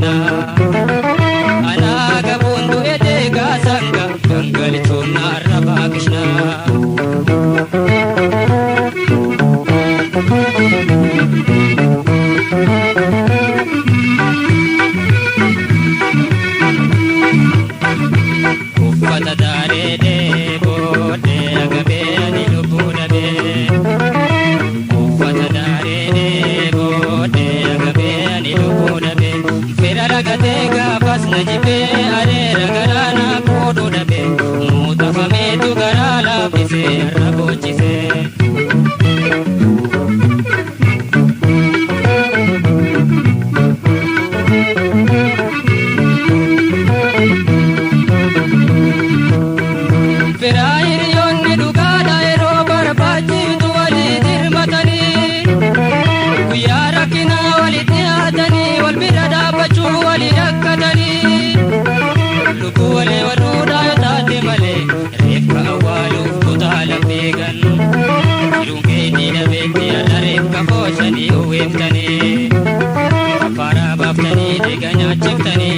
kishna. Anaa gabuun du'e deegaa sanga gangalichoon arrabaa kishna. Uffata daaree dheebodhee agabee ani lubbuu dhabee. Uffata daaree dheebodhee agabee ani lubbuu dhabee. Fira ragatee gaafas na jibbee areera garaa na kooduu dhabee. Muuxafameetu garaa laaffisee har'a boochisee. Firaa hiriyoonni dhugaadha yeroo barbaachitu walii dirmatanii. Guyyaa rakkinaa walitti dhiyaatanii wal bira dhaabbachuu walii rakkatanii. Lubbuu walii waluudhaa yoo taate malee reeffa awwaaluuf kutaa lafeegan. Jiruun keetii dhabeetti har'a reeffa fooshanii uwwiftanii. Afaaraa baaftanii dhiiga nyaachiftanii